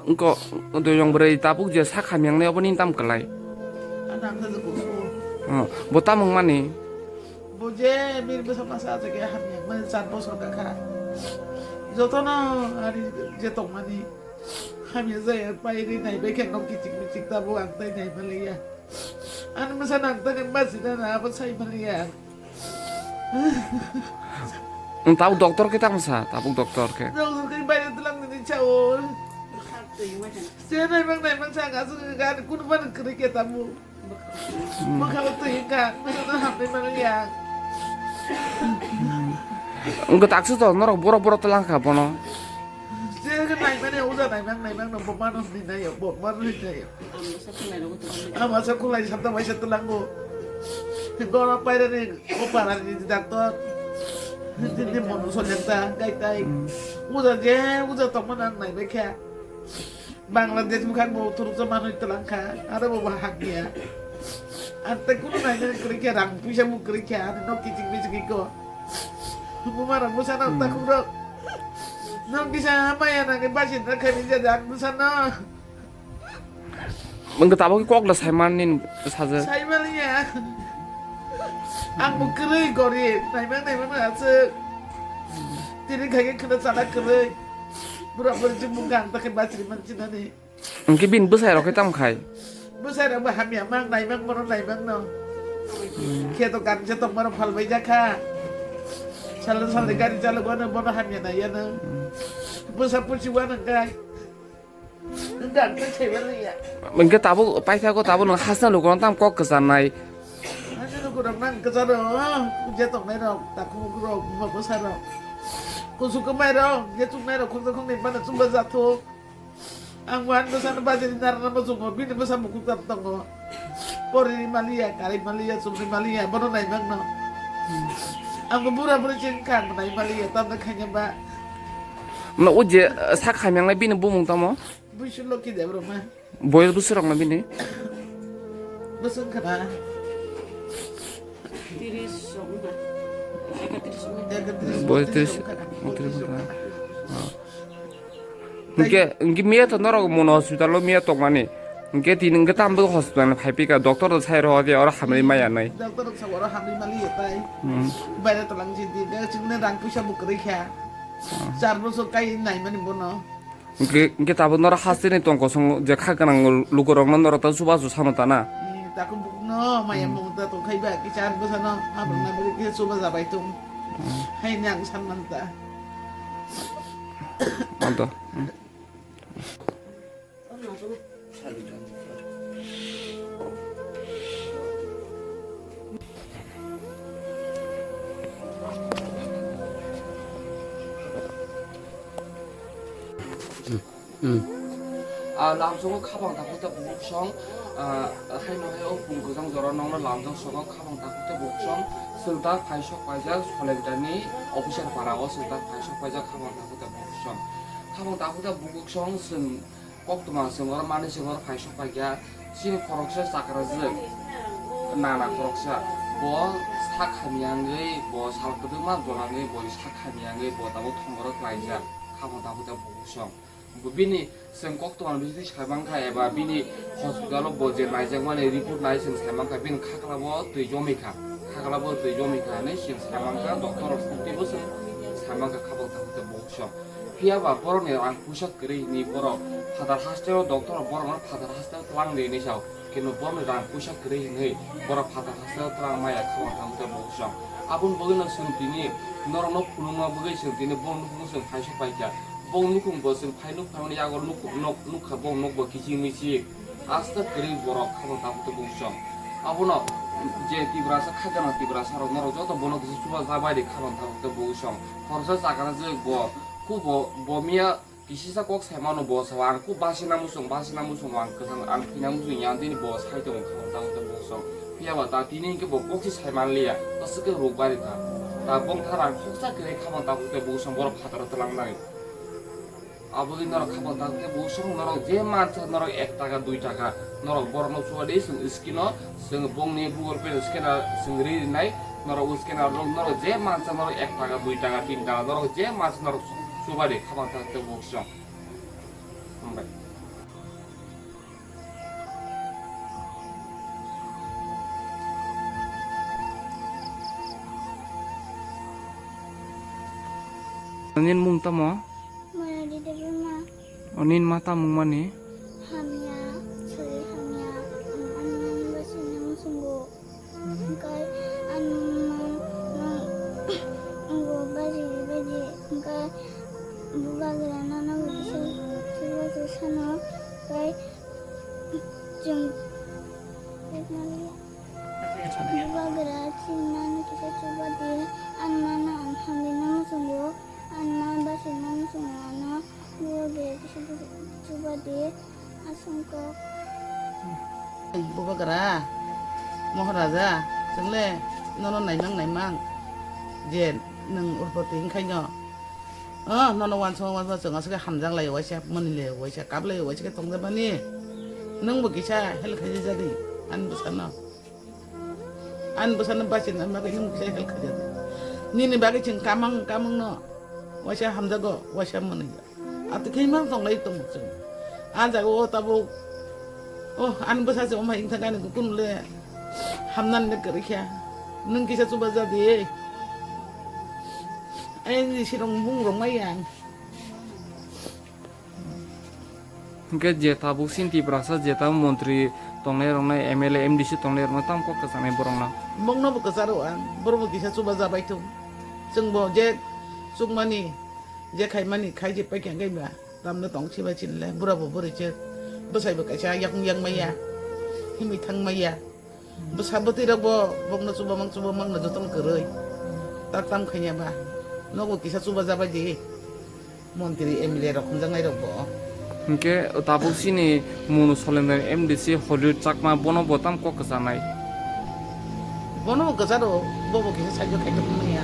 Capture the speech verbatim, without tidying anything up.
Wngko, doyong bwrwi tabuk je sak hamyang nai obo nini tam kwlai. Ano ang khe kusu. Oh, bo tamo wngmani? Bo je bir bwsa masa aja khe hamyang mani char bosor kakha. Jotono ari je tongmani hamya jaya pai ri nai bai khe nok kichik michik tabuk ang tai nai maliya. Ani masa nang tani masi na na abo sai maliya. Tabuk doctor khe tamo sa, tabuk doctor khe. Doctor khe bayar tulang ni chao. Saya naimang naimang sa ga su ga kun ban kri ke tamu. Mokha twi ka, masa na hamni maliya. Wngkha taksa to norok borok borok to langkha bono. Je naimani uja naimang naimang no bo manus ni nayo, bo manus ni nayo. Ama sa kulai sabda bai sabda lango. Gora paira ni, o para ni doctor. Hindi mono sojakta, gai tai. Uja je, uja to mana nai bekha. Bangladesh bwkhak bo thuruksa manwi twlang kha, aro bo hakya. Ang tei kunu naina kwrwi khe, rang puisa bo kwrwi kha, ani nok kiching miching iko. Buma rok bwsano takhuk rok. Nok kisa maya nangwi bachini rwkha ni jajak bwsano. Wngkha tabuk kok da saiman nini sajak. Saimaliya. Ang bo kwrwi gorib, naimang naimang aswk. Tini khaikhe khwna chana kwrwi. Bura buri chwng mung kang ta khe bachiri man chinani. Hwnkhe bini bwsai rok khe tamo khai? Bwsai rok bo hamya mang, naimang bono naimang no. Khe to ganj tong bono phal bai jakha. Salo salo gari chalo bono, bono hamya nai ya no. Bwsa pusi wa nang kai. Ganj sai ba ya. Hwnkhe tabuk paithago tabuk nwng hasna lukurok tam kok kwcharnai. Ani lukurok nang kwcharo, je tongnai rok, takhuk rok, buma bwsa rok. Kusu kwmai rok, je chuknai rok, khungsa khungni bana chumba jathuk. Ang bo ani bwsano bajini narwkna muchungo, bini bwsa mukhuk tar tongo. Porini maliya, kari maliya, chumni maliya, bono naimang no. Ang bo bura buri chini kha, ang bo nai maliya, tamni khaina ba. No, o je, eh, sak hamyang nai bini bumung tamo? Buisu Loki Debbarma. Boyos bwswk rok no bini? Bwswk khana. Tiris rok wngkha. Ekatris wngkha. Ekatris, Boyos botris tiris, rok wngkha. Botris wngkha. Oh. Hwnkhe, hwnkhe miya to norok mono hospital o miya tongmani. Hwnkhe tini hwnkhe tamo hospital ni phai phika doctor rok sai rw de oro hamri maya nai. Doctor rok sa oro hamri mali ya tai. Hmm. Baire tolang jindi, de chini rang puisa bo kwrwi kha. Hmm. Char bosor kai naimani bono. Hwnkhe, hwnkhe tabuk norok hasteni tong kosong je kha gwnang lukurokno norok ta chubachu sano ta na? Eh, takhuk bukno maya Hmm. mung ta tongkhai ba, kisa ang bwsano habrwng Hmm. na bagwi kisa chuba jabai tong. Hmm. Haini ang sanmanta. Anto. Hmm. Hmm. Ah, lamsongo khabang takhuk ta bukhuk song, ah, haino hai o bung kwchang jora nokno lamjak songo khabang takhuk ta bukhuk song, chwng ta phaisok paijak Solengtani officer para o chwng ta phaisok paijak khabang takhuk ta bukhuk song. Khabang takhuk ta bukhuk song chwng koktwma chwng oro manwi chwng oro phaisok paikha. Chini khoroksa chakrajwk nana khoroksa, bo sak hamya wngwi, bo sal kwbangma jora wngwi bo sak hamya wngwi bo tabuk thongoro klaijak, khabang takhuk ta bukhuk song. Bo bini chwng koktwma bisingtwi sai mankha eba bini hospital o bo je naijakmani report nai chwng sai mankha bini khakla bo twi jomikha, khakla bo twi jomikha hinwi chwng sai mankha, doctor rok twibo chwng sai mankha khabang takhuk ta bukhuk song. Phiya ba borokni rang puisa kwrwi hinwi borok phatar hasteo doctor rok borokno phatar hasteo twlang di hinwi sao. Keno borokni rang puisa kwrwi hinwi borok phatar hasteo twlang maya khabang takhuk ta bukhuk song. Aboni bagwino chwng tini norokno phunukna bagwi chwng tini borok nukhungo chwng phaisok paikha. Bong nukhung bo chwng phai nuk phaimani yago nuk, nuk, nukha bong nuk bo kiching michik. Asta kwrwi borok khabang takhuk ta bukhuk song. Abono je Tiprasa kha gana Tiprasa rok norok joto bono kisa chuba jabai de khabang takhuk ta bukhuk song. Khoroksa chakrajwk bo, ku bo, bo miya kisisa kok sai mano bo sao, ang ku basina muchung, basina muchung ang kwthang, ang thwina muchung yang tini bo sai tongo khabang takhuk ta bukhuk song. Phiya ba ta tini hwnkhe bo kok si sai manliya, ta swkhe ruk bari kha. Ta bong tha rang khoksa kwrwi khabang takhuk ta bukhuk song borok phataro twlangnai. Aboni norok khabang takhuk ta bukhuk song norok je mansa norok ek taka dui taka norok borokno chuba di chwng screen o chwng bongni Google Pay scanner chwng ri rinai norok o scanner rok norok je mansa norok ek taka dui taka tin taka norok je mansa norok chuba di khabang takhuk ta bukhuk song. Hambai. Nini mung tamo? Maya Dede Buma. O nini ma tamo mani? Hamya, sori hamya, ang ani nani basi nang sungo. Hingkai ang ma, ma, ang bo baji, baji, hingkai bubagra nana bo kisa, kisa sano, hingkai chwng, bubagra chwng nana kisa chuba di, ang mano ang hamya nang sungo. Ang ma basi nang sung ano, bo de kisa chuba de, asung kok. Bubagra, Maharaja, chwngle nono naimang naimang je nwng urpoti wngkhaino. Oh, nono wansong wansong chwng aswk hamjak lai waisa, mani lai waisa, kap lai waisa khe tongja bani. Nwng bo kisa help khaijak jadi, ani bwsano. Ani bwsano bachina bagwi nwng kisa help khaijak. Nini bagwi chwng kamang kamang no waisa hamjago, waisa mwnwi. Ati khe mang tonglai tongo chwng. A jaga o tabuk, oh, ani bwsa se omai wngthang ani kunu le hamnani le kwrwi kha. Nwng kisa chuba jadi. Ai ni sirong bung rong mai yang. Hingke je tabuk sini Tiprasa je tabuk montri tongnai roknai, M L A, M D C tongnai roknai tamo kok kwchangnai borokno. Bongno bo kwcharo ang, borok bo kisa chuba jabai thung. Chwng bo je chukmani, je khaimani, khai je paikha khe ba, tamno tong sibai chinle, bura bo bwrwi chwk. Bwsai bo kaisa yakung yang maya, himwi thang maya. Bwsa bwtwi rok bo bokno chubamang chubamang no jotono kwrwi. Tak tam khaina ba. Nogo kisa chuba jabai di. Montri M L A rok hamjaknai rok bo. Hingke tabuk sini Munu Solendar M D C Hollywood Chakma bono bo tam kok kwchanai. Bono bo kwcharo, bo bo kisa saijo khaito manya.